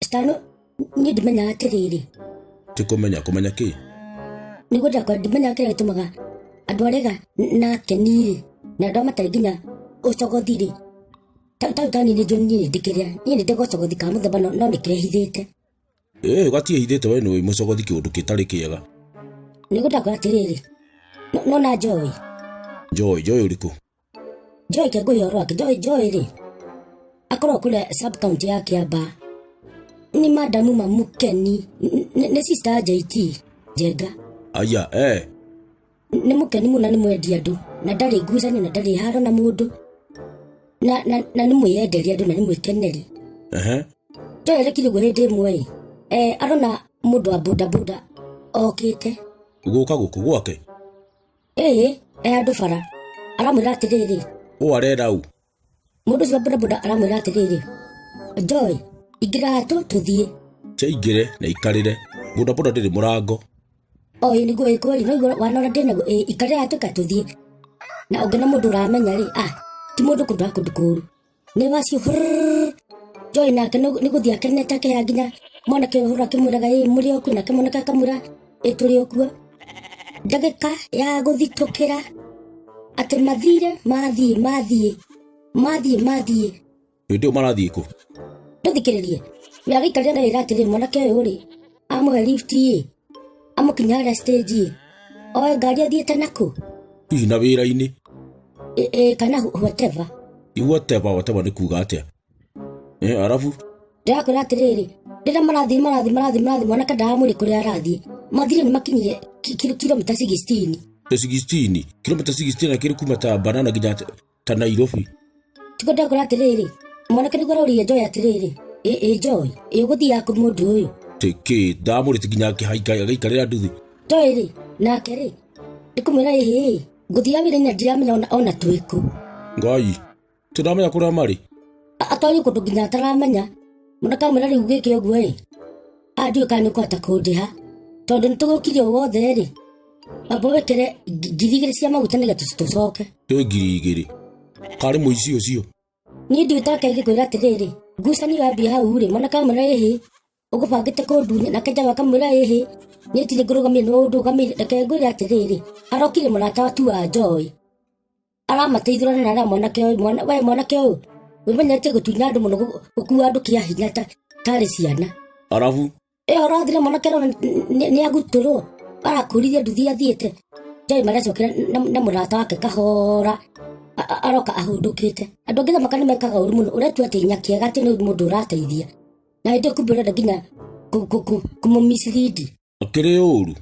Stano, niĩ ndimenyaga atĩrĩrĩ. Ti kũmenya, kũmenya kĩ? Nĩguo ndakwa ndimenyaga kĩrĩa gĩtũmaga andũ arega na akeni-rĩ, na andũ arĩa matarĩ nginya ũcogothi-rĩ, ta ta niĩ nĩnjũĩ niĩ nĩndĩkĩrĩa, niĩ nĩndĩ gocogothi ka mũthemba no nĩkehithĩte. Ĩĩ gatiĩhithĩte we nĩũĩ mũcogothi kĩũndũ gĩtarĩ kĩega. Nĩguo ndakwa atĩrĩrĩ, nona Joy. Joy, Joy ũrĩkũ? Joy kengũi ũhoro wake Joy Joy rĩ akoragwo kũrĩa sub county ya Kiambaa nĩ madamu mamũkeni nĩ sister JT Njenga. Aya eh. Nĩ mũkeni mũno nĩ mwendi andũ na ndarĩ ngucanio na ndarĩ haro na mũndũ na, na, na nĩ mwĩyenderia andũ na nĩ mwĩkeneri. Ehe. Joy arekire ũguo hĩndĩ ĩmwe ĩ eh, arona mũndũ wa bodaboda okĩte. Gũka gũkũ gwake? Ĩĩ, e handũ bara. Aramwĩra atĩrĩrĩ. Ũ arenda ũ? Mũndũ ũcio wa bodaboda aramwĩra atĩrĩrĩ, Joy, ingĩra hatũ tũthiĩ. Che aingĩre na aikarĩre. Bodaboda ndĩrĩ mũrango. O ĩĩ nĩguo ĩ kweli, no igua wanora ndĩ naguo, ĩĩ ikarĩra hatũ ka tũthiĩ. Na ũngĩona mũndũ ũramenya rĩ, ah, ti mũndũ kũndũ kũndũ kũru. Nĩ wacio hurr. Joy nake nĩ gũthiĩ akenete akĩhaya nginya mwanake ũyũ akĩmwĩraga ĩ mũrĩ o kuo nake mwanake akamwĩra ĩ tũrĩ o kuo. Ndagĩka ya gũthitũkĩra atĩ mathire mathiĩ mathiĩ mathiĩ mathiĩ. Hĩndĩ ĩyo marathiĩ kũ? Ndũthikĩrĩrie. We agĩikarĩra na wĩra atĩrĩ mwanake ũyũ rĩ amũhe lift ĩ amũkinya harĩa stage ĩ oe ngari athiĩte nakũ? Hihi na wĩra-inĩ. Ĩ kana whatever. Whatever, whatever nĩ kuga atĩa? Eh, arabu? Ndĩrakwĩra atĩrĩrĩ, rĩrĩa marathiĩ marathiĩ marathiĩ marathiĩ mwanake ndaramwĩre kũrĩa arathiĩ. Mathire nĩ makinyire kilomita 16. 16? Kilomita 16 akĩrĩ kuma ta Banana nginya ta Nairobi. Tiguo ndĩrakwĩra atĩrĩrĩ, mwanake nĩguo araũririe Joy atĩrĩrĩ, ĩ ĩ Joy, ĩ ũgũthiaga kũ mũndũ ũyũ? Tĩkĩ, ndamũrĩte nginya akĩhaika agĩikarĩra nduthi. Joy rĩ, nake rĩ, ndĩkũmwĩra ĩhĩ, ngũthiaga wĩra-inĩ na ndiramenya ona twĩ kũ. Ngai, tũramenya kũrĩa marĩ. Atwarirwo kũndũ nginya ataramenya. Mwanake amwĩra rĩu gĩkĩ ũguo ĩ, aya ndiũĩ kana nĩ ũkũhota kũndĩha, tondũ nĩ tũgũkire ũũ wothe rĩ, amba wĩkĩre 2000 cia maguta nĩgetha tũcoke. Ĩ 2000? Karĩ mũici ũcio? Niĩ ndiũĩ take ngĩkwĩra atĩrĩrĩ, ngucanio yambia hau rĩ, mwanake amwĩra ĩhĩ, ũgũbangĩte kũndunya, nake Njaũ akamwĩra ĩhĩ, niĩ ndirĩ ngũrũgamĩire nĩwe ũndũgamĩire, reke ngwĩre atĩrĩrĩ, arokire mũrata tu wa Joy, aramateithũrana na arĩa mwanake ũyũ, we mwanake ũyũ, wĩmenyerete gũtunya andũ mũno, gũkua andũ kĩa hinya tarĩ ciana. Arabu? Ĩyo ũrathire mwanake arona nĩ agutũrwo, arakũrithia nduthi athiĩte, Joy maracokera na mũrata wake kahora, aroka ahũndũkĩte. Andũ angĩ thamaka nĩ mekaga ũru mũno, ũretua atĩ nyakĩega atĩ nĩ mũndũ ũrateithia, na hĩndĩ ĩyo kumbe ũrenda nginya kũmũ mislead. Akĩrĩ ũru?